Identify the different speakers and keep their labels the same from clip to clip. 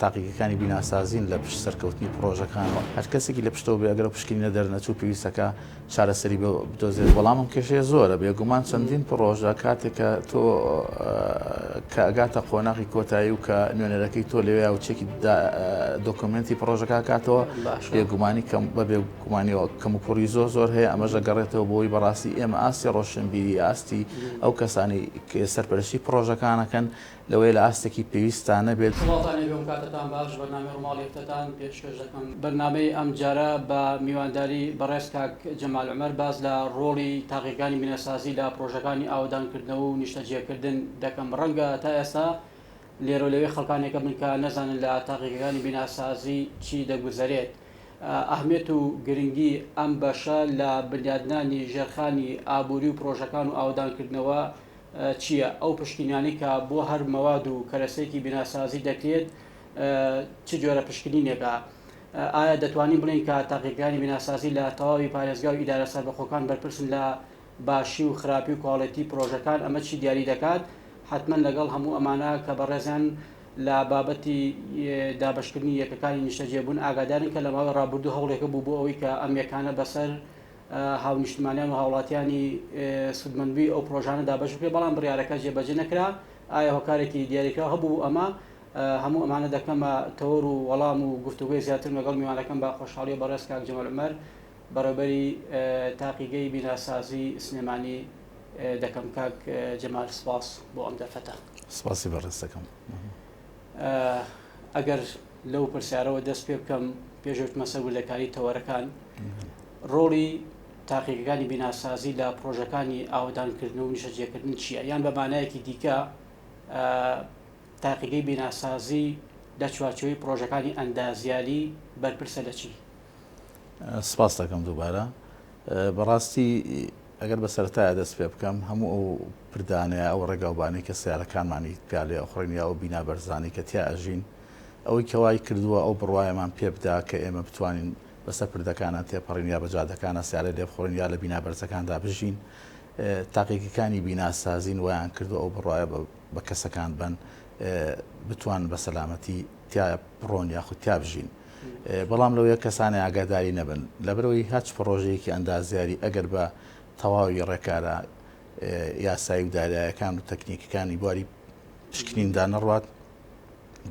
Speaker 1: تاقیگەکانی بیناسازین لە پشت سەرکەوتنی پڕۆژەکانەوە، هەر کەسێکی لە پشتەوە بێ ئەگەر ئەو پشکنینە دەرنەچوو پێویستەکە چارەسەری بۆ بدۆزێت، بەڵام ئەم کێشەیە زۆرە، بێگومان چەندین پڕۆژە کاتێک کە تۆ کە ئەگاتە قۆناغی کۆتایی و کە نوێنەرەکەی تۆ لەوێ و چێکی دۆکۆمێنتی پڕۆژەکە کاتەوە بێگومانی کەم بە بێگومانیەوە کەموکوڕی زۆر زۆر هەیە، ئەمەش دەگەڕێتەوە بۆی بەڕاستی ئێمە ئاستی ڕۆشنبیری ئاستی ئەو کەسانی سەرپەرشتی پڕۆژەکانەکەن لەوەیە لە ئاستێکی پێویستا نەبێت.
Speaker 2: سڵاوتان لێبێ و کاتتان باش، بەرنامەی ڕووماڵی هەفتەتان پێشکەش دەکەم. بەرنامەی ئەمجارە بە میوانداری بەڕێز کاک جەمال عومەر باس لە ڕۆڵی تاقیگەکانی بیناسازی لە پڕۆژەکانی ئاوەدانکردنەوە و نیشتەجێکردن دەکەم. ڕەنگە تا ئێستا لێرەو لەوێ خەڵکانێک هەبن کە نەزانن لە تاقیگەکانی بیناسازی چی دەگوزەرێت. ئەهمیەت و گرنگی ئەم بەشە لە بنیادنانی ژێرخانی ئابووری و پڕۆژەکان و ئاوەدانکردنەوە چییە؟ ئەو پشکنینانەی کە بۆ هەر مەواد و کەرەسەیەکی بیناسازی دەکرێت چ جۆرە پشکنینێکە؟ ئایا دەتوانین بڵێین کە تاقیگەکانی بیناسازی لە تەواوی پارێزگا و ئیدارە سەربەخۆکان بەرپرسن لە باشی و خراپی و کواڵێتی پرۆژەکان؟ ئەمە چی دیاری دەکات؟ حەتمەن لەگەڵ هەموو ئەمانە کە بەڕێزیان لە بابەتی دابەشکردنی یەکەکانی نیشتەجێبوون ئاگادارن کە لە ماوەی ڕابردوو هەوڵێکە بوو بۆ ئەوەی کە ئەم یەکانە بەسەر هاونیشتمانیان و هاوڵاتیانی سوودمەندبووی ئەو پرۆژانە دابەش بکرێت، بەڵام بڕیارەکە جێبەجێ نەکرا، ئایا هۆکارێکی دیاریکراو هەبوو بۆ ئەمە؟ هەموو ئەمانە دەکەمە تەوەر و وەڵام و گفتوگۆی زیاترم لەگەڵ میوانەکەم بە خۆشحاڵییەوە بەڕێز کاک جەمال عومەر بەڕێوبەری تاقیگەی بیناسازی سلێمانی دەکەم. کاک جەمال سپاس بۆ ئەم دەرفەتە.
Speaker 1: سپاسی بەڕێز دەکەم.
Speaker 2: ئەگەر لەو پرسیارەوە دەست پێ بکەم پێش بچمە سەر وردەکاری تەوەرەکان، ڕۆڵی تاقیگەکانی بیناسازی لە پڕۆژەکانی ئاوەدانکردن و نیشتەجێکردن چییە؟ یان بە مانایەکی دیکە تاقیگەی بیناسازی لە چوارچێوەی پڕۆژەکانی ئەندازیاری بەرپرسە لە چی؟
Speaker 1: سپاس دەکەم دووبارە. بەڕاستی ئەگەر بە سەرەتایە دەست پێ بکەم هەموو ئەو پردانەیە ئەو ڕێگاوبانەی کە سیارەکانمانی پیا لێ ئەخڕین یا ئەو بینا بەرزانەی کە تیا ئەژین ئەوەی کە وای کردووە ئەو بڕوایەمان پێ بدا کە ئێمە بتوانین بەسەر پردەکانا تێپەڕین یا بە جادەکانا سیارە لێ بخۆڕین یا لە بینا بەرزەکاندا بژین تاقیگەکانی بیناسازین وایان کردووە ئەو بڕوایە بە کەسەکان بەن بتوانن بە سەلامەتی تیا بڕۆن یاخود تیا بژین. بەڵام لەوەیە کەسانی ئاگاداری نەبن لەبەرەوەی هەچ پڕۆژەیەکی ئەندازیاری ئەگەر بە تەواوی ڕێکارە یاسایی و دارایەکان و تەکنیکەکانی بواری پشکنیندا نەڕوات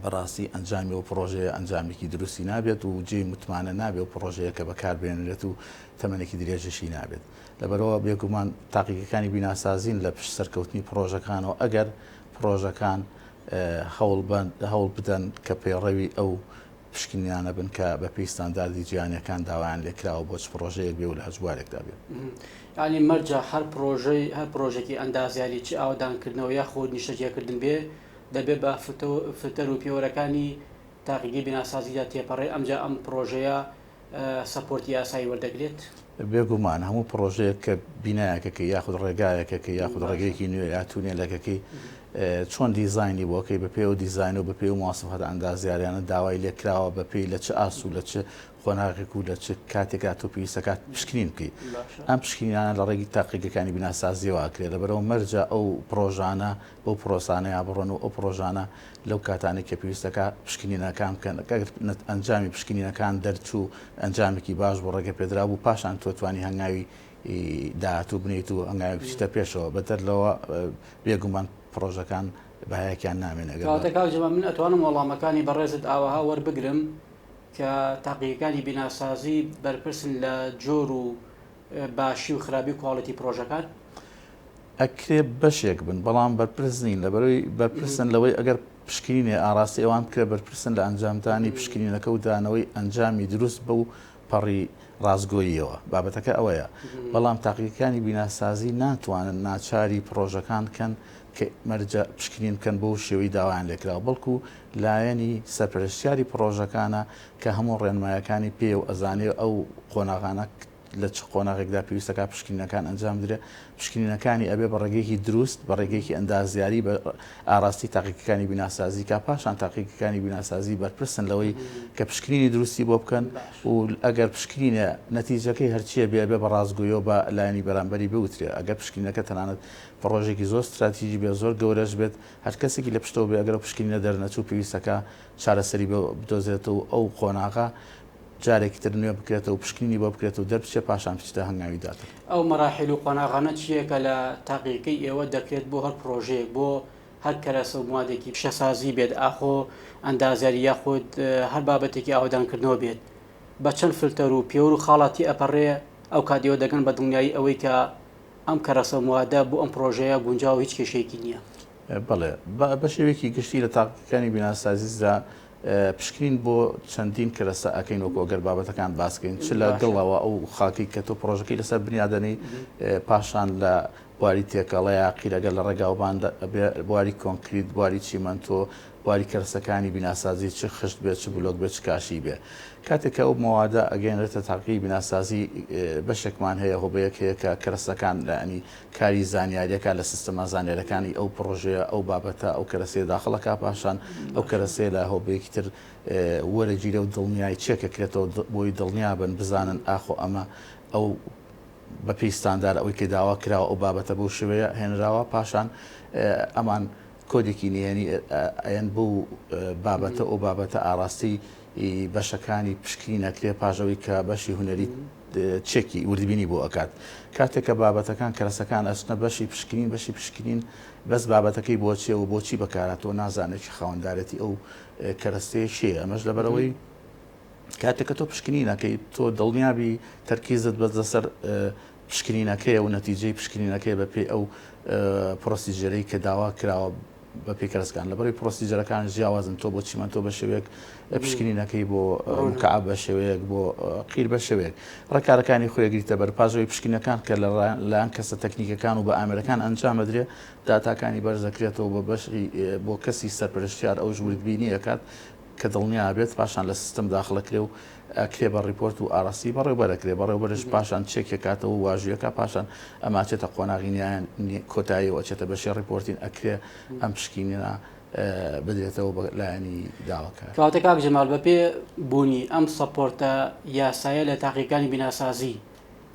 Speaker 1: بەڕاستی ئەنجامی ئەو پڕۆژەیە ئەنجامێکی دروستی نابێت و جێی متمانە نابێت و پڕۆژەیە کە بەکاربێنرێت و تەمەنێکی درێژیشی نابێت. لەبەرئەوە بێگومان تاقیگەکانی بیناسازین لە پشت سەرکەوتنی پڕۆژەکانەوە ئەگەر پڕۆژەکان هەوڵ بدەن کە پەیڕەوی ئەو پشکنینانە بن کە بەپێی ستانداردی جیهانیەکان داوایان لێکراوە بۆ چ پڕۆژەیەک بێ و لە هەچ بوارێکدا بێ.
Speaker 2: یانی مەرجە هەر پڕۆژەی هەر پڕۆژێکی ئەندازیاری چ ئاوەدانکردنەوە یاخود نیشتەجێکردن بێ دەبێ بە فلتەر و پێوەرەکانی تاقیگەی بیناسازیدا تێپەڕێ ئەمجا ئەم پڕۆژەیە support ی یاسایی وەردەگرێت؟
Speaker 1: بێگومان هەموو پڕۆژەیەک کە بینایەکەکەی یاخود ڕێگایەکەکەی یاخود ڕێگەیەکی نوێ یا تونێلەکەکەی چۆن دیزاینی بۆکەی بەپێی ئەو دیزاین و بەپێی ئەو مواسفاتە ئەندازیاریانە داوای لێکراوە بەپێی لە چ ئاست و لە چ قۆناغێک و لە چ کاتێکدا تۆ پێویستەکات پشکنین بکەیت ئەم پشکنینانە لە ڕێگی تاقیگەکانی بیناسازیەوە ئەکرێت لەبەرەوە مەرجە ئەو پڕۆژانە بەو پرۆسانەیا بڕۆن و ئەو پڕۆژانە لەو کاتانەی کە پێویستەکا پشکنینەکان بکەن ئەگەر ئەنجامی پشکنینەکان دەرچوو ئەنجامێکی باش بوو ڕێگە پێدراو بوو پاشان تۆ توانی هەنگاوی داهاتوو بنێیت و هەنگاوێک بچیتە پێشەوە بەدەر لەوە بێگومان پڕۆژەکان بەهایەکیان نامێنێ ئەگەر
Speaker 2: کەواتە کاک جەمال من ئەتوانم وەڵامەکانی بەڕێزت ئاوەها وەربگرم کە تاقیگەکانی بیناسازی بەرپرسن لە جۆر و باشی و خراپی و کواڵیتی پڕۆژەکان؟
Speaker 1: ئەکرێ بەشێک بن بەڵام بەرپرس نین لەبەرەوەی بەرپرسن لەوەی ئەگەر پشکنینێ ئاراستەی ئەوان بکرێت بەرپرسن لە ئەنجامدانی پشکنینەکە و دانەوەی ئەنجامی دروست بەو پەڕی ڕاستگۆییەوە بابەتەکە ئەوەیە بەڵام تاقیگەکانی بیناسازی ناتوانن ناچاری پڕۆژەکان کەن کە مەرجە پشکنین بکەن بەو شێوەی داوایان لێکراوە بەڵکو لایەنی سەرپەرشتیاری پڕۆژەکانە کە هەموو ڕێنمایەکانی پێیە و ئەزانێ ئەو قۆناغانە. لە چ قۆناغێکدا پێویستەکە پشکنینەکان ئەنجام بدرێ، پشکنینەکانی ئەبێ بە ڕێگەیەکی دروست، بە ڕێگەیەکی ئەندازیاری بە ئاراستەی تاقیگەکانی بیناسازی کا، پاشان تاقیگەکانی بیناسازی بەرپرسن لەوەی کە پشکنینی دروستی بۆ بکەن و ئەگەر پشکنینە نەتیجەکەی هەرچیە بێ ئەبێ بە ڕاستگۆیەوە بە لایەنی بەرامبەری بوترێ، ئەگەر پشکنینەکە تەنانەت پڕۆژێکی زۆر ستراتیجی بێ زۆر گەورەش بێت هەر کەسێکی لە پشتەوە بێ ئەگەر ئەو پشکنینە دەرنەچوو پێویستەکە چارەسەری بۆ بدۆزرێتەوە و ئەو قۆناغە جارێکی تر نوێ بکرێتەوە و پشکنینی بۆ بکرێت و دەربچێت پاشان بچیتە هەنگاوی دواتر.
Speaker 2: ئەو مەراحیل و قۆناغانە چییە کە لە تاقیگەکەی ئێوە دەکرێت بۆ هەر پڕۆژەیەک بۆ هەر کەرەسە و موادێکی پیشەسازی بێت ئاخۆ ئەندازیاری یاخود هەر بابەتێکی ئاوەدانکردنەوە بێت بە چەند فلتەر و پێوەر و خاڵا تێئەپەڕێ ئەو کات ئێوە دەگەن بە دڵنیایی ئەوەی کە ئەم کەرەسە و موادە بۆ ئەم پڕۆژەیە گونجاوە و هیچ کێشەیەکی نییە؟
Speaker 1: بەڵێ بە شێوەیەکی گشتی لە تاقیگەکانی بیناسازیدا پشکنین بۆ چەندین کەرەستە ئەکەین وەکو ئەگەر بابەتەکان باسکەین چ لە گڵەوە ئەو خاکەی کە تۆ پڕۆژەکەی لەسەر بنیادەنێی پاشان لە بواری تێکەڵەیە قیرەگە لە ڕێگاوبان بواری کۆنکریت بواری چیمەنتۆ بواری کەرەسەکانی بیناسازی چ خشت بێت چ بلۆک بێت چ کاشی بێ کاتێک کە ئەو مەوادە ئەگەیەنرێتە تاقیگەی بیناسازی بەشێکمان هەیە هۆبەیەک هەیە کە کەرەسەکان لە کاری زانیاریەکە لە سیستەمە زانیاریەکانی ئەو پڕۆژەیە ئەو بابەتە ئەو کەرەسەیە داخڵ ئەکا پاشان ئەو کەرەسەیە لە هۆبەیەکی تر وەرەگیرێ و دڵنیای چێک ئەکرێتەوە بۆی دڵنیا بن بزانن ئاخۆ ئەمە ئەو بەپێی ستاندار ئەوەی کە داوا کراوە ئەو بابەتە بەو شێوەیە هێنراوە پاشان ئەمان کۆدێکی نهێنی ئەیەن بەو بابەتە ئەو بابەتە ئاراستەی بەشەکانی پشکنین ئەکرێ پاش ئەوەی کە بەشی هونەری چێکی وردبینی بۆ ئەکات کاتێک کە بابەتەکان کەرەسەکان ئەچنە بەشی پشکنین بەشی پشکنین بەس بابەتەکەی بۆ چیە و بۆچی بەکاراتەوە نازانێت کی خاوەندارێتی ئەو کەرەستەیە کێیە ئەمەش لەبەرەوەی کاتێک کە تۆ پشکنینەکەی تۆ دڵنیابی تەرکیزت بەس لەسەر پشکنینەکەیە و نەتیجەی پشکنینەکەی بەپێی ئەو procedure ەی کە داوا کراوە بە پێی کەرەسەکان لەبەرەوەی procedure ەکان جیاوازن تۆ بۆ چیمەنتۆ بە شێوەیەک پشکنینەکەی بۆ مکعب بە شێوەیەک بۆ قیر بە شێوەیەک ڕێکارەکانی خۆی گریتە بەر پاش ئەوەی پشکنینەکان کە لە لایەن کەسە تەکنیکەکان و بە ئامێرەکان ئەنجام بدرێ داتاکانی بەرز دەکرێتەوە بە بەشی بۆ کەسی سەرپەرشتیار ئەوش وردبینی ئەکات کە دڵنیا بێت پاشان لە سیستم داخڵەکرێ و ئەکرێ بە ڕیپۆرت و ئاراستەی بەڕێوبەر ئەکرێ، بەڕێوبەرش پاشان چێکی ئەکاتەوە و واژووی ئەکا، پاشان ئەمە ئەچێتە قۆناغی کۆتایی و ئەچێتە بەشی reporting، ئەکرێ ئەم پشکینە بدرێتەوە بە لایەنی داواکار.
Speaker 2: کەواتە کاک جەمال بەپێ بوونی ئەم support ە یاسایە لە تاقیگەکانی بیناسازی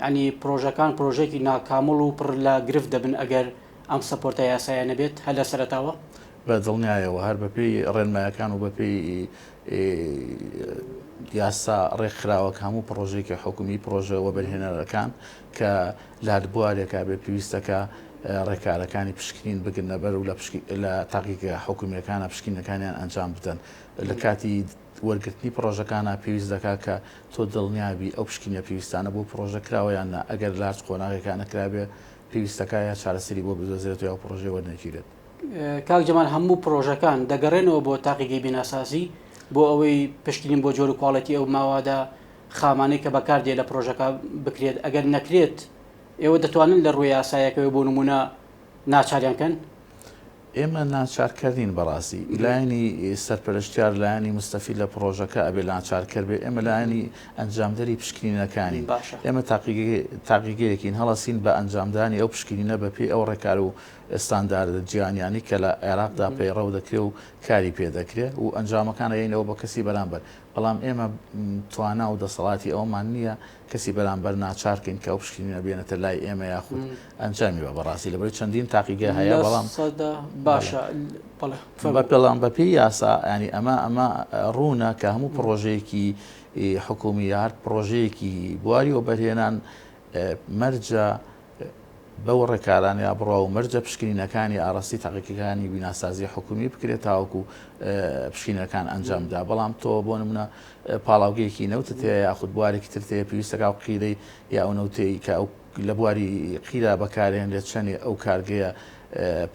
Speaker 2: یانی پرۆژەکان پرۆژەیەکی ناکامڵ و پڕ لە گرفت دەبن ئەگەر ئەم support ە یاسایە نەبێت هەر لە سەرەتاوە؟
Speaker 1: بە دڵنیایەوە هەر بەپێی ڕێنمایەکان و بەپێی یاسا ڕێکخراوە کە هەموو پڕۆژەیەکی حکومی پڕۆژە وەبەرهێنەرەکان کە لە هەر بوارێکا بێ پێویستەکە ڕێکارەکانی پشکنین بگرنە بەر و لە تاقیگە حکومیەکانە پشکنینەکانیان ئەنجام بدەن لە کاتی وەرگرتنی پڕۆژەکانە پێویست دەکات کە تۆ دڵنیابی ئەو پشکنینە پێویستانە بۆ پڕۆژە کراوە یان نا ئەگەر لە هەرچ قۆناغێکا نەکرابێ پێویستەکە یا چارەسەری بۆ بدۆزرێتەوە یا پڕۆژەی وەرنەگیرێت.
Speaker 2: کاک جەمال هەموو پڕۆژەکان دەگەڕێنەوە بۆ تاقیگەی بیناسازی بۆ ئەوەی پشکنین بۆ جۆر و quality ئەو ماوادە خامانەی کە بەکاردێ لە پڕۆژەکە بکرێت ئەگەر نەکرێت ئێوە دەتوانن لە ڕووی یاسایەکەوە بۆ نمونە ناچاریان کەن؟
Speaker 1: ئێمە ناچارکەر نین بەڕاستی لایەنی سەرپەرشتیار لایەنی مستەفید لە پڕۆژەکە ئەبێ ناچارکەر بێ ئێمە لایەنی ئەنجامدەری پشکنینەکانین ئێمە تاقیگەیەکین هەڵەسین بە ئەنجامدانی ئەو پشکنینە بەپێی ئەو ڕێکار و ستانداردە جیهانیانەی کە لە عێراقدا پەیڕەو دەکرێ و کاری پێ دەکرێ و ئەنجامەکان ئەیەینەوە بە کەسی بەرامبەر، بەڵام ئێمە توانا و دەسەڵاتی ئەوەمان نییە کەسی بەرامبەر ناچار کەین کە ئەو پشکنینە بێنێتە لای ئێمە یاخود ئەنجامی بە بەڕاستی لەبەرئەوەی چەندین تاقیگە هەیە بەڵام
Speaker 2: باشە
Speaker 1: بەڵام بەپێی یاسا ینی ئەمە ئەمە ڕوونە کە هەموو پڕۆژەیەکی حکومی یا هەر پڕۆژەیەکی بواری وەبەرهێنان مەرجە بەو ڕێکارانەیا بڕوا و مەرجە پشکنینەکانی ئاڕاستەی تاقیگەکانی بیناسازی حکومی بکرێت تاوەکو پشکنینەکان ئەنجام بدا بەڵام تۆ بۆ نمونە پاڵاوگەیەکی نەوتت هەیە یاخود بوارێکی ترت هەیە پێویستەکە ئەو قیرەی یا ئەو نەوتەی کە ئەو لە بواری قیرا بەکارێنرێت چەنێ ئەو کارگەیە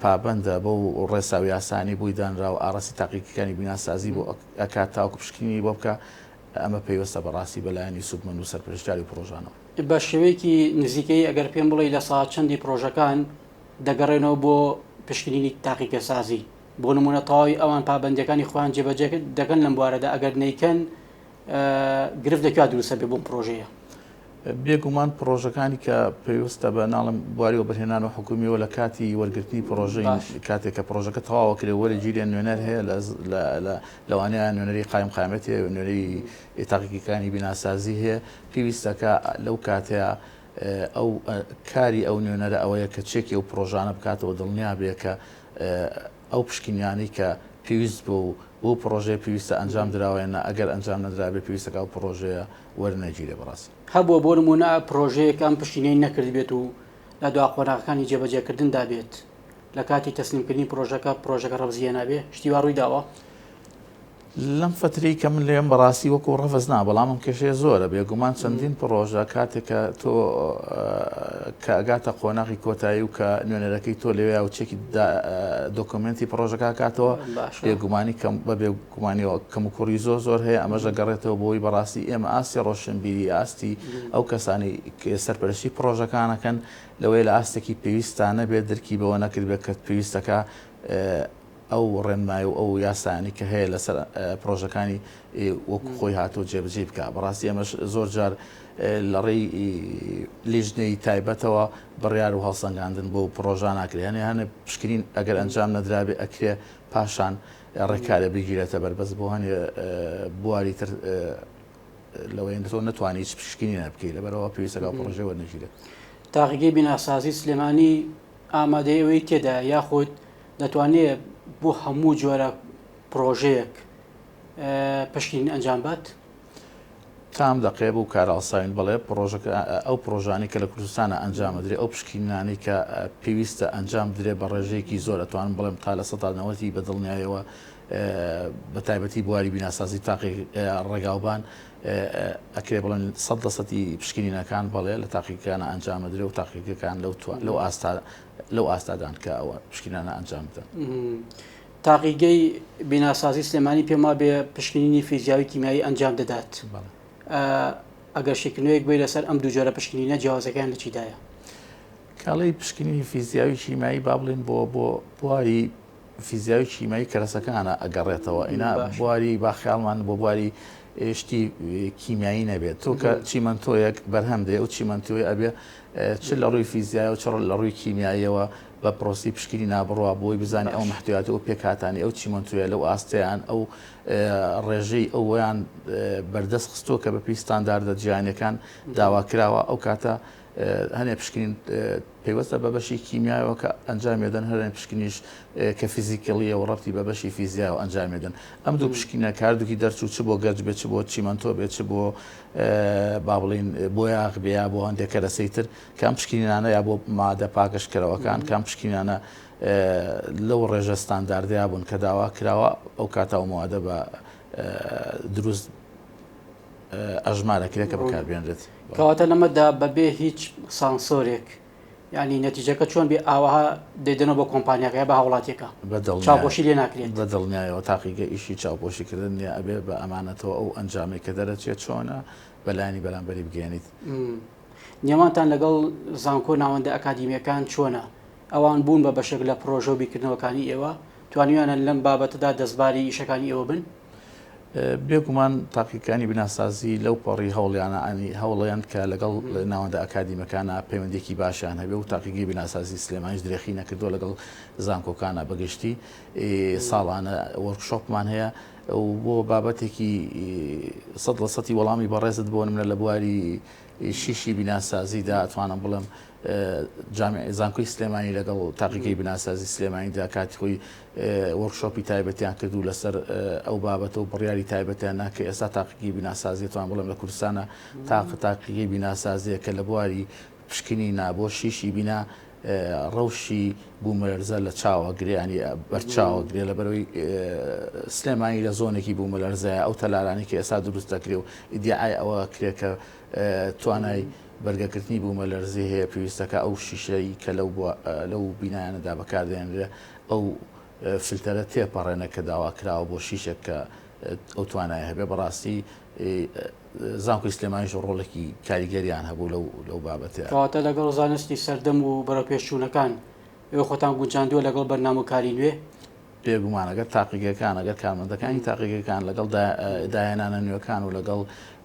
Speaker 1: پابەندە بەو ڕێسا و یاسانی بۆی دانرا و ئاڕاستی تاقیگەکانی بیناسازی بۆ ئەکات تاوەکو پشکنینی بۆ بکە ئەمە پەیوەستە بەڕاستی بە لایەنی سوودمەند و سەرپەرشتیاری پڕۆژانەوە.
Speaker 2: بە شێوەیەکی نزیکەیی ئەگەر پێم بڵێی لە سا چەندی پڕۆژەکان دەگەڕێنەوە بۆ پشکنینی تاقیگەسازی؟ بۆ نموونە تەواوی ئەوان پابەندییەکانی خۆیان جێبەجێ دەکەن لەم بوارەدا، ئەگەر نەیکەن گرفت لە کوێ دروست ئەبێ بۆم پڕۆژەیە؟
Speaker 1: بێگومان پڕۆژەکانی کە پەیوەستە بە ناڵم بواری وەبەرهێنان و حکومیەوە لە کاتی وەرگرتنی پڕۆژەی کاتێک کە پڕۆژەکە تەواوە کرێ وەرەگیرێن نوێنەر هەیە لە لەوانەیە نوێنەری قایم قامەت هەیە نوێنەری تاقیگەکانی بیناسازی هەیە پێویستەکە لەو کاتەیە ئەو کاری ئەو نوێنەرە ئەوەیە کە چێکی ئەو پڕۆژانە بکاتەوە دڵنیا بێ کە ئەو پشکنینانەی کە پێویست بوو و بۆ پڕۆژەیە پێویستە ئەنجام دراوە یان نا، ئەگەر ئەنجام نەدرابێ پێویستە کە ئەو پڕۆژەیە وەرنەگیرێ بەڕاستی.
Speaker 2: هەبووە بۆ نموونە پڕۆژەیەک ئەم پشکنینەی نەکردبێت و لە دوا قۆناغەکانی جێبەجێکردندا بێت، لە کاتی تەسلیمکردنی پڕۆژەکە، پڕۆژەکە ڕەفزی هێنابێ؟ شتی وا ڕووی داوە؟
Speaker 1: لەم فەترەی کە من لێم بەڕاستی وەکو ڕەفز نا بەڵام ئەم کێشەیە زۆرە بێگومان چەندین پڕۆژە کاتێک کە تۆ کە ئەگاتە قۆناغی کۆتایی و کە نوێنەرەکەی تۆ لەوێ و چێکی دۆکۆمنتی پڕۆژەکە کاتەوە بێگومانی کەم بە بێگومانیەوە کەم و کوڕی زۆر زۆر هەیە ئەمەش دەگەڕێتەوە بۆی بەڕاستی ئێمە ئاستی ڕۆشنبیری ئاستی ئەو کەسانی سەرپەرشتی پڕۆژەکانەکەن لەوەی لە ئاستێکی پێویستانە بێت درکی بەوە نەکردبێت کە پێویستەکە ئەو ڕێنمای و ئەو یاسایانەی کە هەیە لەسەر پڕۆژەکانی وەکو خۆی هاتووە جێبەجێی بکا. بەڕاستی ئەمەش زۆر جار لە ڕێی لیژنەی تایبەتەوە بڕیار و هەڵسەنگاندن بۆ پڕۆژە ناکرێ. هەنێ هەنێ پشکنین ئەگەر ئەنجام نەدرابێ ئەکرێ پاشان ڕێکارێ بگیرێتە بەر بەس بۆ هەنێ بواری تر لەوەیە تۆ نەتوانی هیچ پشکنینە بکەی لەبەرەوە پێویستە ئەو پڕۆژەیە وەرنەگیرێت.
Speaker 2: تاقیگەی بیناسازی سلێمانی ئامادەی ئەوەی تێدایە یاخود دەتوانێت بۆ هەموو جۆرە پڕۆژەیەک پشکنین ئەنجام بات؟
Speaker 1: تام دەقێ بوو کارئاساین بەڵێ پڕۆژەکە ئەو پڕۆژانەی کە لە کوردستانە ئەنجام ئەدرێ ئەو پشکینانەی کە پێویستە ئەنجام بدرێ بە ڕێژەیەکی زۆر ئەتوانم بڵێم تا 90% بە دڵنیایەوە بە تایبەتی بواری بیناسازی تاقی ڕێگاوبان ئەکرێ بڵێن سەد لە سەتی پشکنینەکان بەڵێ لە تاقیگەکانە ئەنجام ئەدرێ و تاقیگەکان لەو لەو ئاستا لەو ئاستادان کە ئەوە پشکنینانە ئەنجام بدەن.
Speaker 2: تاقیگەی بیناسازی سلێمانی پێم وابێ پشکنینی فیزیاوی کیمیایی ئەنجام دەدات. ئەگەر شیکردنەوەیەک بێ لەسەر ئەم دوو جۆرە پشکنینە جیاوازەکەیان لە چیدایە؟
Speaker 1: کاڵی پشکنینی فیزیاوی کیمیایی با بڵێن بۆ بۆ بواری فیزیاوی کیمیایی کەرەسەکانە ئەگەڕێتەوە ئینا بواری با خیاڵمان بۆ بواری شتی کیمیایی نەبێت تۆ کە چیمەنتۆیەک بەرهەم دێ ئەو چیمەنتۆی ئەبێ چ لە ڕووی فیزیایەوە چ لە ڕووی کیمیاییەوە بە پرۆسی پشکنی نابڕوا بۆی بزانانی ئەو محتویات و پێکهاتانی ئەو چیمەنتۆیە لەو ئاستیان ئەو ڕێژەی ئەویان بەردەست خستووە کە بەپی ستانداردە جیهانیەکان داوا کراوە ئەو کاتە هەنێ پشکنین پەیوەستە بە بەشی کیمیایەوە کە ئەنجامی دەن هەرێ پشکنیش کە فیزیکلیە و ڕەبتی بە بەشی فیزیاوە ئەنجامی دەن ئەم دوو پشکنە کە هەردووکی دەرچوو چ بۆ گەچ بێ چ بۆ چیمەنتۆ بێ چ بۆ با بڵین بۆیاغ بێ یا بۆ هەندێک کەرەسەی تر کام پشکنینانە یا بۆ مادە پاکەشکەرەوەکان کام پشکنینانە لەو ڕێژە ستانداردەیا بوون کە داوا کراوە ئەو کاتە ئەو موادە بە دروست ئەژمار ئەکرێت کە بەکاربێنرێت.
Speaker 2: کەواتە لەمەدا بەبێ هیچ سانسۆرێک یانی نەتیجەکە چۆن بێ ئاوەها دەیدەنەوە بە کۆمپانیاکە یا بە هاوڵاتیەکە چاوپۆشی لێ ناکرێت.
Speaker 1: بە دڵنیایەوە تاقیگە ئیشی چاوپۆشی کردن نیە ئەبێ بە ئەمانەتەوە ئەو ئەنجامەی کە دەرەچێت چۆنە بە لایەنی بەرامبەری بگەیەنیت.
Speaker 2: نێوانتان لەگەڵ زانکۆ ناوەندە ئەکادیمیەکان چۆنە؟ ئەوان بوون بە بەشێک لە پڕۆژە و بیرکردنەوەکانی ئێوە؟ توانیویانە لەم بابەتەدا دەستباری ئیشەکانی ئێوە بن؟
Speaker 1: بێگومان تاقیگەکانی بیناسازی لەو پەڕی هەوڵیانە ئەنی هەوڵیان کە لەگەڵ ناوەندە ئەکادیمەکانە پەیوەندێکی باشیان هەبێ و تاقیگەی بیناسازی سلێمانیش درێخی نەکردووە لەگەڵ زانکۆکانە بەگشتی ساڵانە وۆرکشۆپمان هەیە و بۆ بابەتێکی سەد لە سەتی وەڵامی بەڕێزت بۆ نمونە لە بواری شیشی بیناسازیدا ئەتوانم بڵێم جامیعی زانکۆی سلێمانی لەگەڵ تاقیگەی بناسازی سلێمانیدا کاتی خۆی وۆرکشۆپی تایبەتیان کرد و لەسەر ئەو بابەتە و بڕیاری تایبەتیان نا کە ئێستا تاقیگەی بیناسازی توان بڵێم لە کوردستانە تاقە تاقیگەی بیناسازیە کە لە بواری پشکنی نا بۆ شیشی بینا ڕەوشی بوومەلەرزە لە چاوە گریانی بەرچاوە گرێ لە بەرەوەی سلێمانی لە زۆنێکی بوومەلەرزەیە ئەو تەلارانی کە ئێستا دروست دەکرێ و ئیدیعای ئەوە کرێ کە توانای بەرگەگرتنی بوومەلەرزەی هەیە، پێویستەکە ئەو شیشەی کە لەو لەو بینایانەدا بەکاردێنرێ ئەو فلتەرە تێپەڕێنە کە داواکراوە بۆ شیشێک کە ئەو توانای هەبێ. بەڕاستی زانکۆی سلێمانیش ڕۆڵێکی کاریگەریان هەبوو لەو لەو بابەتەیە.
Speaker 2: کەواتە لەگەڵ زانستی سەردەم و بەرەوپێشچوونەکان ئێوە خۆتان گونجاندووە لەگەڵ بەرنامە و کاری نوێ؟
Speaker 1: بێگومان ئەگەر تاقیگەکان، ئەگەر کارمەندەکانی تاقیگەکان لەگەڵ داهێنانە نوێکان و لەگەڵ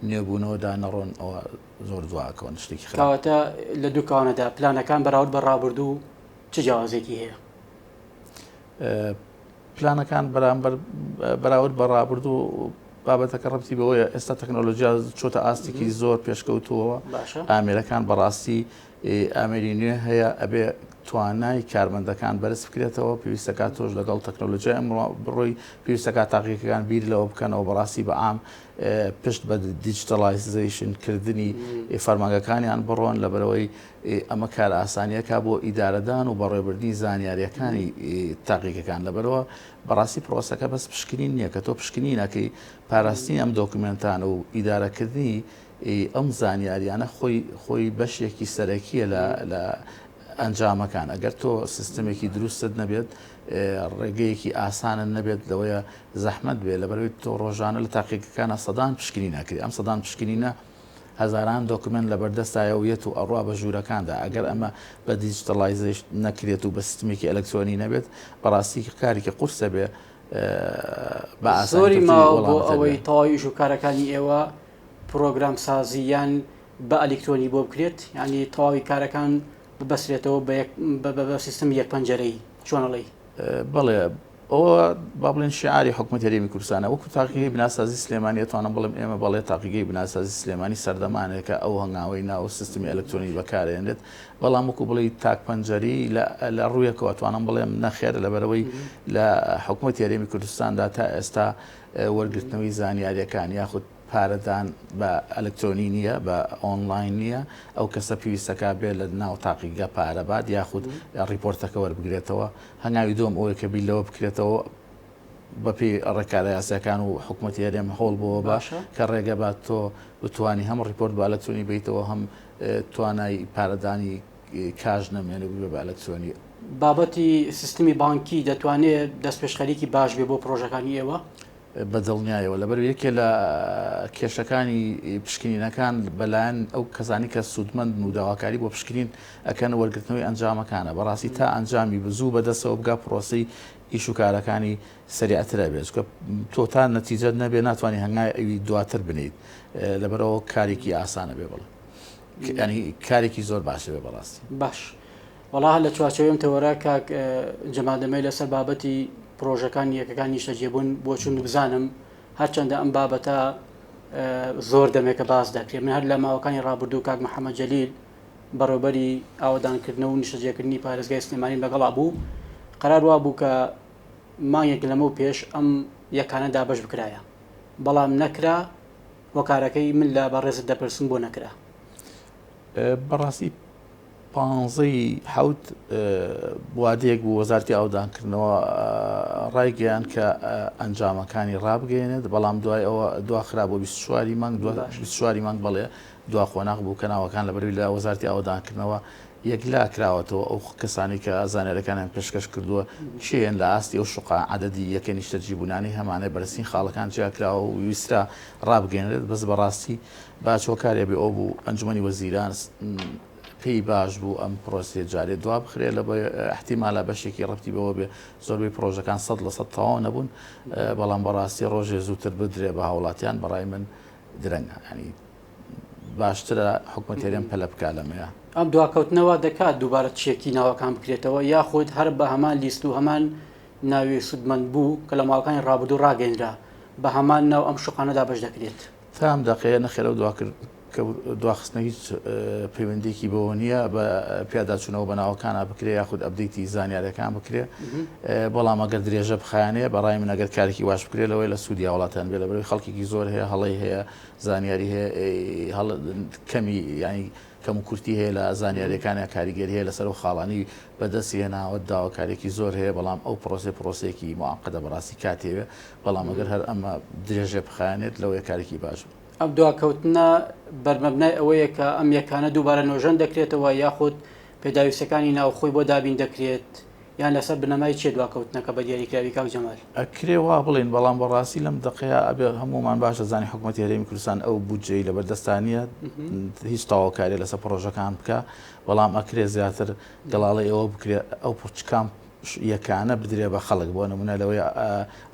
Speaker 1: نوێبوونەوەدا نەڕۆن ئەوە زۆر دواکەون شتێکی خراپ.
Speaker 2: کەواتە لە دووکانەدا پلانەکان بەراورد بە ڕابردوو چ جیاوازێکی هەیە؟
Speaker 1: پلانەکان بەرامبەر بەراورد بە ڕابردوو بابەتەکە ڕەبتی بەوەیە ئێستا تەکنۆلۆژیا چۆتە ئاستێکی زۆر پێشکەوتووەوە ئامێرەکان بەڕاستی ئامێری نوێ هەیە ئەبێ توانای کارمەندەکان بەرز بکرێتەوە پێویستەکات تۆش لەگەڵ تەکنۆلۆژیای ئەمڕۆ بڕۆی پێویستەکات تاقیەکان بیر لەوە بکەنەوە بەڕاستی بە عام پشت بە digitalization کردنی فەرمانگەکانیان بڕۆن لەبەرەوەی ئەمە کارئاسانیەکە بۆ ئیدارەدان و بەڕێوەبردنی زانیاریەکانی تاقیگەکان لەبەرەوە بەڕاستی پرۆسەکە بەس پشکنین نییە کە تۆ پشکنینەکەی پاراستنی ئەم دۆکمنتانە و ئیدارەکردنی ئەم زانیاریانە خۆی خۆی بەشێکی سەرەکیە لە لە ئەنجامەکان ئەگەر تۆ سیستمێکی دروستت نەبێت ڕێگەیەکی ئاسانت نەبێت لەوەیە زەحمت بێ لەبەرەوەی تۆ ڕۆژانە لە تاقیگەکانە سەدان پشکنین ئەکرێ ئەم سەدان پشکنینە هەزاران دۆکمێنت لەبەردەستایە و یەت و ئەڕوا بە ژوورەکاندا، ئەگەر ئەمە بە digitalization نەکرێت و بە سیستمێکی ئەلکترۆنی نەبێت، بەڕاستی کارێکی قورسە بێ بە ئاسانی
Speaker 2: زۆری
Speaker 1: تۆ
Speaker 2: ماوە بۆ
Speaker 1: وەڵامت هەبێ.
Speaker 2: ئەوەی تەواوی ئیش و کارەکانی ئێوە پرۆگرام سازی یان بە ئەلیکترۆنی بۆ بکرێت؟ یانی تەواوی کارەکان ببەسرێتەوە بە یەک بە سیستمی یەک پەنجەرەیی چۆن ئەڵێی؟
Speaker 1: بەڵێ ئەوە با بڵێن شیعاری حکومەتی هەرێمی کوردستانە وەکو تاقیگەی بناسازی سلێمانی ئەتوانم بڵێم ئێمە بەڵێ تاقیگەی بناسازی سلێمانی سەردەمانێکە ئەو هەنگاوەی ناو سیستمی ئەلکترۆنی بەکارێنرێت بەڵام وەکو بڵێی تاک پەنجەری لە ڕوویەکەوە ئەتوانم بڵێم نەخێر لەبەرەوەی لە حکومەتی هەرێمی کوردستاندا تا ئێستا وەرگرتنەوەی زانیاریەکان یاخود پارەدان بە ئەلکترۆنی نییە بە ئۆنلاین نییە ئەو کەسە پێویستەکە بێ لە ناو تاقیگە پارە بات یاخود ڕیپۆرتەکە وەربگرێتەوە هەنگاوی دووەم ئەوەیە کە بیر لەوە بکرێتەوە بەپێی ڕێکارە یاسایەکان و حکوومەتی هەرێم هەوڵ بۆ بە کە ڕێگە بات تۆ بتانی هەم ڕیپۆرت بە ئەلکترۆنی بیتەوە هەم توانای پارەدانی کاش نەمێنێ ببێ بە ئەلکترۆنی.
Speaker 2: بابەتی سیستمی بانکی دەتوانێت دەستپێشخەریکی باش بێ بۆ پڕۆژەکانی ئێوە؟
Speaker 1: بە دڵنیایەوە لەبەر یەکێ لە کێشەکانی پشکنینەکان بەلایەن ئەو کەسانی کە سوودمەندن و داواکاری بۆ پشکنین ئەکەن وەرگرتنەوەی ئەنجامەکانە بەڕاستی تا ئەنجامی بزوو بەدەستەوە بگا پرۆسەی ئیش و کارەکانی سەریعترە بێت چونکە تۆ تا نەتیجەت نەبێ ناتوانانی هەنگای ئەوی دواتر بنیت لەبەرەوە کارێکی ئاسانە بێ بڵێ ینی کارێکی زۆر باشە بێ بەڕاستی
Speaker 2: باش وەڵا هەر لە چوارچێوەی ئەم تەوەرە کاک جەمال دەمەوێت لەسەر بابەتی پڕۆژەکانی یەکەکانی نیشتەجێبوون بۆچوون بزانم هەرچەندە ئەم بابەتە زۆر دەمێکە باس دەکرێت من هەر لە ماوەکانی ڕابردوو کاک محەممەد جەلیل بەڕێوبەری ئاوەدانکردنەوە و نیشتەجێکردنی پارێزگای سلێمانیم لەگەڵا بوو قەرار وا بوو کە مانگێک لەمەو پێش ئەم یەکانە دابەش بکرایە بەڵام نەکرا هۆکارەکەی من لە بەڕێزت دەپرسم بۆ نەکرا؟
Speaker 1: بەڕاستی پانزەی حەوت وادەیەک بوو وەزارتی ئاودانکردنەوە ڕایگەیان کە ئەنجامەکانی ڕابگەێنێت بەڵام دوای ئەوە دواخرا بۆ 24 مانگ 24 مانگ بەڵێ دوا قۆناغ بوو کە ناوەکان لە بەروی لە وەزارتی ئاودانکردنەوە یەکلا کراوەتەوە ئەو کەسانی کە زانیارەکانیان پێشکەش کردووە کێن لە ئاستی ئەو شوقا عەدەدی یەکە نیشتەجیبوونانی هەمانە بەرزترین خاڵەکان جیاکراوە و ویسترا ڕابگەیەنرێت بەس بەڕاستی با چ هۆکارێ بێ ئەو بوو ئەنجومەنی وەزیران پێی باش بوو ئەم پرۆسەیە جارێ دوا بخرێ لە احتیمالە بەشێکی ڕەبتی بەوە بێ زۆربەی پرۆژەکان 100% تەواو نەبوون بەڵام بەڕاستی ڕۆژێ زووتر بدرێ بە هاوڵاتیان بەڕای من درەنگە ینی باشترە حکومەت هەرێم پەلە بکا لەمەیە.
Speaker 2: ئەم دواکەوتنە وا دەکات دووبارە چێکی ناوەکان بکرێتەوە یاخود هەر بە هەمان لیست و هەمان ناوی سوودمەند بوو کە لە ماوەکانی ڕابردوو ڕاگەیەنرا بە هەمان ناو ئەم شوقانە دابەش دەکرێت؟
Speaker 1: تا ئەم دەقەیە نەخێر ئەو دواخستنە هیچ پەیوەندیەکی بەوە نییە بە پیاداچوونەوە بە ناوەکانە بکرێ یاخود update ی زانیارەکان بکرێ بەڵام ئەگەر درێژە بخایەنێ بەڕای من ئەگەر کارێکی واش بکرێ لەوەی لە سوودی هاوڵاتیان بێ لەبەرەوەی خەڵکێکی زۆر هەیە هەڵەی هەیە زانیاری هەیە کەمی ینی کەم و کورتی هەیە لە زانیاریەکانیان کاریگەری هەیە لەسەر ئەو خاڵانی بەدەستی هێناوە داواکاریەکی زۆر هەیە بەڵام ئەو پرۆسەی پرۆسەیەکی معقدە بەڕاستی کاتێوێ بەڵام ئەگەر هەر ئەمە درێژە بخایەنێت لەوەیە کارێکی باش بوو.
Speaker 2: ئەم دواکەوتنە بەرمەبنای ئەوەیە کە ئەم یەکانە دووبارە نۆژەن دەکرێتەوە یاخود پێداویستیەکانی ناوخۆی بۆ دابین دەکرێت یان لەسەر بنەمای چیە دواکەوتنەکە بە دیاریکراوی کاک جەمال؟
Speaker 1: ئەکرێ وا بڵێین بەڵام بەڕاستی لەم دەقەیا ئەبێ هەموومان باش ئەزانین حکومەتی هەرێمی کوردستان ئەو بودجەی لەبەر دەستا نییە هیچ تەواوکاریە لەسەر پڕۆژەکان بکا بەڵام ئەکرێ زیاتر گەڵاڵەی ئەوە بکرێ ئەو پرچکام یەکانە بدرێ بە خەڵک بۆ نمونە لەوەی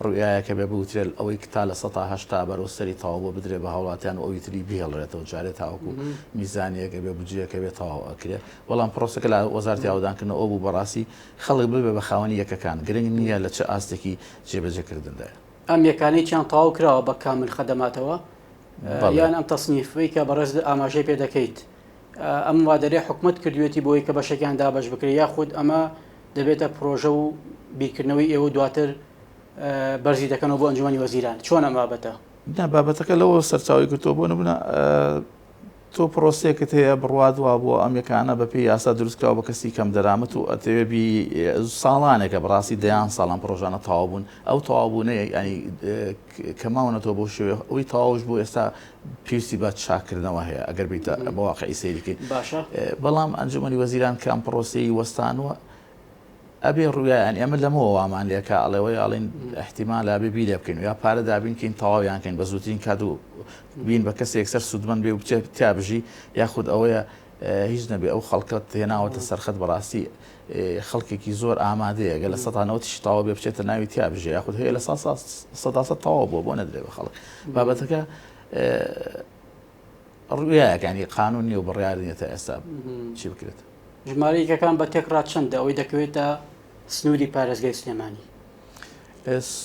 Speaker 1: ڕوئیایەکە بێ بوترێت ئەوەی تا 80% بەرەو سەری تەواو بۆ بدرێ بە هاوڵاتیان و ئەوی تری بهێڵرێتەوە جارێ تاوەکو میزانیەکە بێ بودجەیەکە بێ تەواو ئەکرێ بەڵام پرۆسەکە لە وەزارەتی ئاوەدانکردنەوە ئەو بوو بەڕاستی خەڵک ببێ بە خاوەنی یەکەکان گرنگ نییە لە چ ئاستێکی جێبەجێکردندایە.
Speaker 2: ئەم یەکانەی چیان تەواو کراوە بە کامل خەدەماتەوە یان ئەم تەسنیفەی کە بەڕێز ئاماژەی پێ دەکەیت ئەم وادەرێ حکومەت کردوێتی بۆی کە بەشێکیان دابەش بکرێت یاخود ئەمە دەبێتە پرۆژە و بیرکردنەوەی ئێوە دواتر بەرزی دەکەنەوە بۆ ئەنجومەنی وەزیران چۆن ئەم بابەتە؟
Speaker 1: نا بابەتەکە لەوە سەرچاوی گرتووە بۆ نمونە تۆ پرۆسەیەکت هەیە بڕوات وابووە ئەم یەکانە بەپێی یاسا دروستکراوە بە کەسی کەم دەرامەت و ئەتەوێ بی ساڵانێکە بەڕاستی دەیان ساڵان پرۆژانە تەواو بوون ئەو تەواو بوونەیە ینی کە ماونەتەوە بۆ شێوێ ئەوی تەواوش بۆ ئێستا پێویستی بە چاکردنەوە هەیە ئەگەر بیتە بە واقعی سەیریکەی
Speaker 2: باشە
Speaker 1: بەڵام ئەنجومەنی وەزیران کە ئەم پرۆسەی وەستانوە ئەبێ ڕویا یانی ئەمە لەمەوە وامان لێکا ئەڵێ وەی ئەڵێن ئیحتیمالە ئەبێ بی لێ بکەین یا پارە دابین کەین تەواویان کەین بە زووترین کات و بین بە کەسێک سەر سوودمەند بێ و بچێت تیا بژی یاخود ئەوەیە هیچ نەبێ ئەو خەڵکەت هێناوەتە سەرخەت بەڕاستی خەڵکێکی زۆر ئامادەیە گە لە سەدا نەوەتیش تەواو بێ بچێتە ناوی تیا بژێ یاخود هەیە لە 100% تەواو بووە بۆ نەدرێ بە خەڵک بابەتەکە ڕویایەک ینی قانون نیە و بڕیار نیە تا ئێستا چی بکرێت.
Speaker 2: ژمارەی یەکەکان بە تێکڕا چەندە ئەوەی دەکەوێتە سنووری پارێزگای سلێمانی؟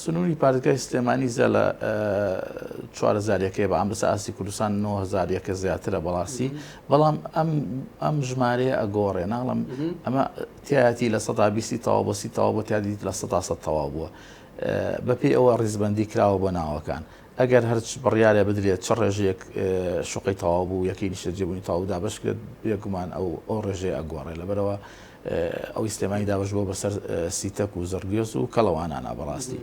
Speaker 1: سنووری پارێزگای سلێمانی زیاد لە 4هزار یەکەیە بەڵام لەسەر ئاستی کوردستان 9هزار یەکە زیاترە بەڕاستی بەڵام ئەم ئەم ژمارەیە ئەگۆڕێ ناڵم ئەمە تایەتی لە سەدا بیستی تەواو بۆ سی تەواو بۆ تیادیت لە سەدا سەد تەواو بووە بەپێی ئەوە ڕیزبەندی کراوە بۆ ناوەکان ئەگەر هەر بڕیارێ بدرێت چ ڕێژەیەک شوقەی تەواو بوو یەکەی نیشتەجێبوونی تەواو دابەش کرێت بێگومان ئەو ئەو ڕێژەیە ئەگۆڕێ لەبەرەوە ئەوی سلێمانی دابەش بووە بەسەر سیتەک و زڕگوێز و کەڵەوانانا بەڕاستی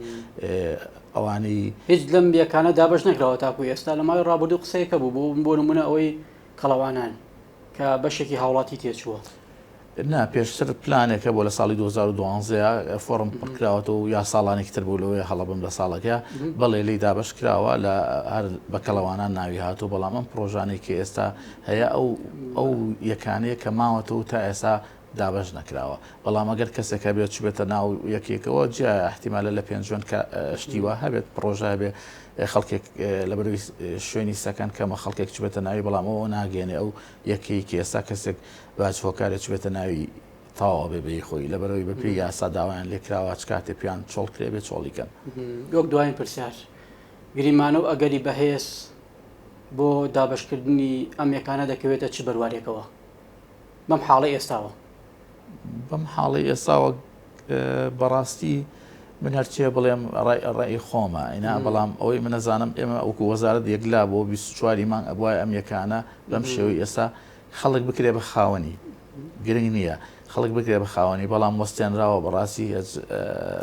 Speaker 1: ئەوانەی
Speaker 2: هیچ لەم یەکانە دابەش نەکراوە تاکو ئێستا لە ماوەی ڕابردوو قسەیەکە بوو بۆ بۆ نمونە ئەوەی کەڵەوانان کە بەشێکی هاوڵاتی تێچووە.
Speaker 1: نا پێشتر پلانێک هەبووە لە ساڵی 2012 فۆڕم پڕکراوەتەوە و یا ساڵانێکی تر بوو لەوەیە هەڵەبم لە ساڵەکە بەڵێ لێی دابەش کراوە لە هەر بە کەڵەوانان ناوی هاتوو بەڵام ئەم پڕۆژانەی کە ئێستا هەیە ئەو ئەو یەکانەیە کە ماوەتەوە تا ئێستا دابەش نەکراوە بەڵام ئەگەر کەسێک هەبێت چوبێتە ناو یەکێکەوە جیا احتیمالە لە پێنجوێن کە شتی وا هەبێت پڕۆژە هەبێ خەڵکێک لەبەرەوەی شوێنی سەکەن کەمە خەڵکێک چبێتە ناوی بەڵام ئەوە ناگەێنێ ئەو یەکەی کە ئێستا کەسێک باج هۆکارێ چبێتە ناوی تەواو ئەبێ بەی خۆی لەبەرەوەی بە پێی یاسا داوایان لێ کراوە چ کاتێ پێیان چۆڵ کرێ بێ چۆڵی کەن.
Speaker 2: وەک دوایین پرسیار، گریمانە و ئەگەری بەهێز بۆ دابەشکردنی ئەم یەکانە دەکەوێتە چ بەروارێکەوە بەم حاڵەی ئێستاوە؟
Speaker 1: بەم حاڵەی ئێستاوە بەڕاستی من هەرچێ بڵێم ڕای خۆمە ئینا بەڵام ئەوەی من نەزانم ئێمە وەکو وەزارەت یەکلا بۆ 24 مانگ ئەبوایە ئەم یەکانە بەم شێوەی ئێستا خەڵک بکرێ بە خاوەنی گرنگ نییە خەڵک بکرێ بە خاوەنی بەڵام وەستێنراوە بەڕاستی هێچ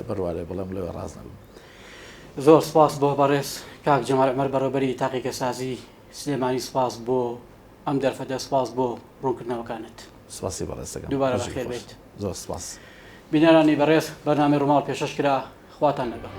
Speaker 1: بڕوارێ بڵێم لەوێ ڕاست نەبم.
Speaker 2: زۆر سپاس بۆ بەڕێز کاک جەمال عومەر بەڕێوبەری تاقیگەسازی سلێمانی سپاس بۆ ئەم دەرفەتە سپاس بۆ ڕوونکردنەوەکانت.
Speaker 1: سپاسی بەڕێز دەکەم.
Speaker 2: دووبارە بەخێر بێیت.
Speaker 1: زۆر سپاس.
Speaker 2: بینەرانی بەڕێز بەرنامەی ڕووماڵ پێشەش کرا خواتان لەگەڵ.